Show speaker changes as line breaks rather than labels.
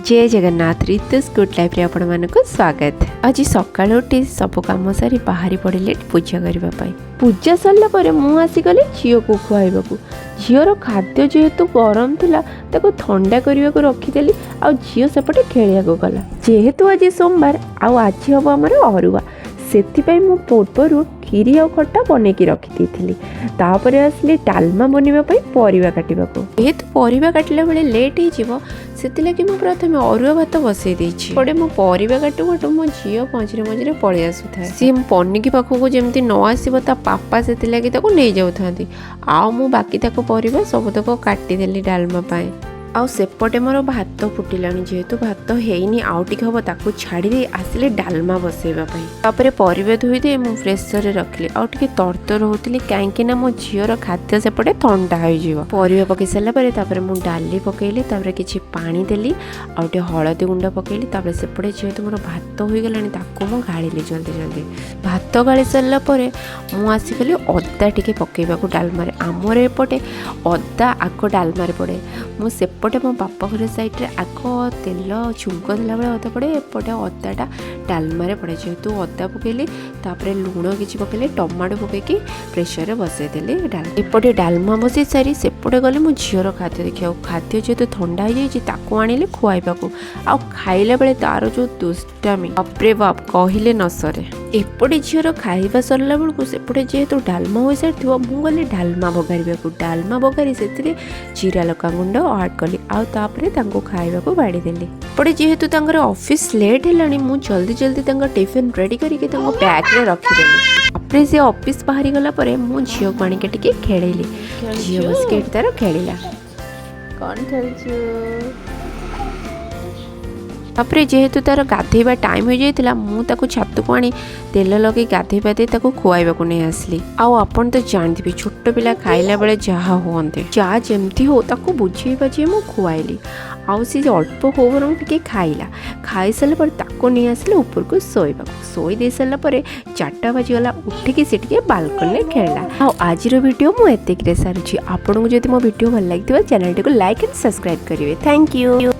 ଜୟ Jagannath. ରିତୁସ୍ good ଲାଇଫ୍ରେ ଆପଣମାନଙ୍କୁ ସ୍ୱାଗତ। ଆଜି ସକାଳୁ ଉଠି ସବୁ କାମ ସାରି ବାହାରି ପଡ଼ିଲେ ପୂଜା କରିବା ପାଇଁ। ପୂଜା ସରିଲା ପରେ ମୁଁ ଆସିଗଲି ଝିଅକୁ ଖୁଆଇବାକୁ। ଝିଅର ଖାଦ୍ୟ ଯେହେତୁ ଗରମ ଥିଲା, ତାକୁ ଥଣ୍ଡା କରିବାକୁ ରଖିଦେଲି ଆଉ ଝିଅ ସେପଟେ ଖେଳିବାକୁ ଗଲା। ଯେହେତୁ ଆଜି ସୋମବାର ଆଉ ଆଜି ହେବ ଆମର ଅରୁଆ, ସେଥିପାଇଁ ମୁଁ ପୂର୍ବରୁ କ୍ଷୀରି ଆଉ ଖଟା ବନେଇକି ରଖିଦେଇଥିଲି। ତାପରେ ଆସିଲି ଡାଲମା ବନେଇବା ପାଇଁ ପରିବା କାଟିବାକୁ। ଯେହେତୁ ପରିବା କାଟିଲା ବେଳେ ଲେଟ୍ ହେଇଯିବ, ସେଥିଲାଗି ମୁଁ ପ୍ରଥମେ ଅରୁଆ ଭାତ ବସେଇ ଦେଇଛି। ଏପଟେ ମୁଁ ପରିବା କାଟୁ କାଟୁ ମୋ ଝିଅ ମଝିରେ ମଝିରେ ପଳେଇ ଆସୁଥାଏ। ସିଏ ପନିକି ପାଖକୁ ଯେମିତି ନ ଆସିବ ତା ପାପା ସେଥିଲାଗି ତାକୁ ନେଇଯାଉଥାନ୍ତି। ଆଉ ମୁଁ ବାକି ତାକୁ ପରିବା ସବୁତକ କାଟିଦେଲି ଡାଲମା ପାଇଁ। ଆଉ ସେପଟେ ମୋର ଭାତ ଫୁଟିଲାଣି। ଯେହେତୁ ଭାତ ହେଇନି, ଆଉ ଟିକେ ହବ, ତାକୁ ଛାଡ଼ି ଦେଇ ଆସିଲି ଡାଲମା ବସେଇବା ପାଇଁ। ତାପରେ ପରିବା ଧୋଇ ଦେଇ ମୁଁ ପ୍ରେସରରେ ରଖିଲି। ଆଉ ଟିକେ ତରତର ହେଉଥିଲି, କାହିଁକି ନା ମୋ ଝିଅର ଖାଦ୍ୟ ସେପଟେ ଥଣ୍ଡା ହେଇଯିବ। ପରିବା ପକେଇ ସାରିଲା ପରେ ତାପରେ ମୁଁ ଡାଲି ପକେଇଲି, ତାପରେ କିଛି ପାଣି ଦେଲି ଆଉ ଟିକେ ହଳଦୀ ଗୁଣ୍ଡ ପକେଇଲି। ତାପରେ ସେପଟେ ଯେହେତୁ ମୋର ଭାତ ହୋଇଗଲାଣି, ତାକୁ ମୁଁ ଗାଳିଲି ଜଲ୍ଦି ଜଲ୍ଦି। ଭାତ ଗାଳି ସାରିଲା ପରେ ମୁଁ ଆସିଗଲି ଅଦା ଟିକେ ପକେଇବାକୁ ଡାଲମାରେ। ଆମର ଏପଟେ ଅଦା ଆଗ ଡାଲମାରେ ପଡ଼େ। ମୁଁ ସେପଟେ ମୋ ବାପ ଘର ସାଇଡ଼୍ରେ ଆଗ ତେଲ ଛୁଙ୍କ ଦେଲାବେଳେ ଅଦା ପଡ଼େ, ଏପଟେ ଅଦାଟା ଡାଲମାରେ ପଡ଼େ। ଯେହେତୁ ଅଦା ପକେଇଲି, ତାପରେ ଲୁଣ କିଛି ପକେଇଲି, ଟମାଟୋ ପକେଇକି ପ୍ରେସରରେ ବସେଇଦେଲି ଡାଲମା। ଏପଟେ ଡାଲମା ବସେଇ ସାରି ସେପଟେ ଗଲି ମୋ ଝିଅର ଖାଦ୍ୟ ଦେଖିବାକୁ। ଖାଦ୍ୟ ଯେହେତୁ ଥଣ୍ଡା ହେଇଯାଇଛି, ତାକୁ ଆଣିଲି ଖୁଆଇବାକୁ। ଆଉ ଖାଇଲା ବେଳେ ତାର ଯେଉଁ ଦୁଷ୍ଟାମି, ବାପରେ ବାପ, କହିଲେ ନ ସରେ। ଏପଟେ ଝିଅର ଖାଇବା ସରିଲା ବେଳକୁ ସେପଟେ ଯେହେତୁ ଡାଲମା ହୋଇସାରିଥିବ, ମୁଁ ଗଲି ଡାଲମା ବଘାରିବାକୁ। ଡାଲମା ବଘାରି ସେଥିରେ ଜିରା ଲଙ୍କା ଗୁଣ୍ଡ ଆଡ଼୍ କଲି ଆଉ ତାପରେ ତାଙ୍କୁ ଖାଇବାକୁ ବାଢ଼ିଦେଲି। ଏପଟେ ଯେହେତୁ ତାଙ୍କର ଅଫିସ୍ ଲେଟ୍ ହେଲାଣି, ମୁଁ ଜଲ୍ଦି ଜଲ୍ଦି ତାଙ୍କ ଟିଫିନ୍ ରେଡ଼ି କରିକି ତାଙ୍କ ବ୍ୟାଗ୍ରେ ରଖିଦେଲି। ତାପରେ ସେ ଅଫିସ୍ ବାହାରିଗଲା ପରେ ମୁଁ ଝିଅକୁ ଆଣିକି ଟିକେ ଖେଳେଇଲି। ଝିଅ ବସିକି ଏଠି ତାର ଖେଳିଲା।
କ'ଣ ଖେଳୁଛୁ?
ତାପରେ ଯେହେତୁ ତାର ଗାଧେଇବା ଟାଇମ୍ ହୋଇଯାଇଥିଲା, ମୁଁ ତାକୁ ଛାତକୁ ଆଣି ତେଲ ଲଗେଇ ଗାଧେଇ ପାଧେଇ ତାକୁ ଖୁଆଇବାକୁ ନେଇ ଆସିଲି। ଆଉ ଆପଣ ତ ଜାଣିଥିବେ, ଛୋଟ ପିଲା ଖାଇଲା ବେଳେ ଯାହା ହୁଅନ୍ତି। ଯାହା ଯେମିତି ହଉ, ତାକୁ ବୁଝେଇ ବାଝେଇ ମୁଁ ଖୁଆଇଲି। ଆଉ ସେ ଅଳ୍ପ ହଉ ବରଂ ଟିକେ ଖାଇଲା। ଖାଇସାରିଲା ପରେ ତାକୁ ନେଇ ଆସିଲି ଉପରକୁ ଶୋଇବାକୁ। ଶୋଇ ଦେଇ ସାରିଲା ପରେ 4ଟା ବାଜିଗଲା, ଉଠିକି ସେ ଟିକେ ବାଲକୋନିରେ ଖେଳିଲା। ଆଉ ଆଜିର ଭିଡ଼ିଓ ମୁଁ ଏତିକିରେ ସାରୁଛି। ଆପଣଙ୍କୁ ଯଦି ମୋ ଭିଡ଼ିଓ ଭଲ ଲାଗିଥିବ, ଚ୍ୟାନେଲଟିକୁ ଲାଇକ୍ ଆଣ୍ଡ ସବସ୍କ୍ରାଇବ୍ କରିବେ। Thank you.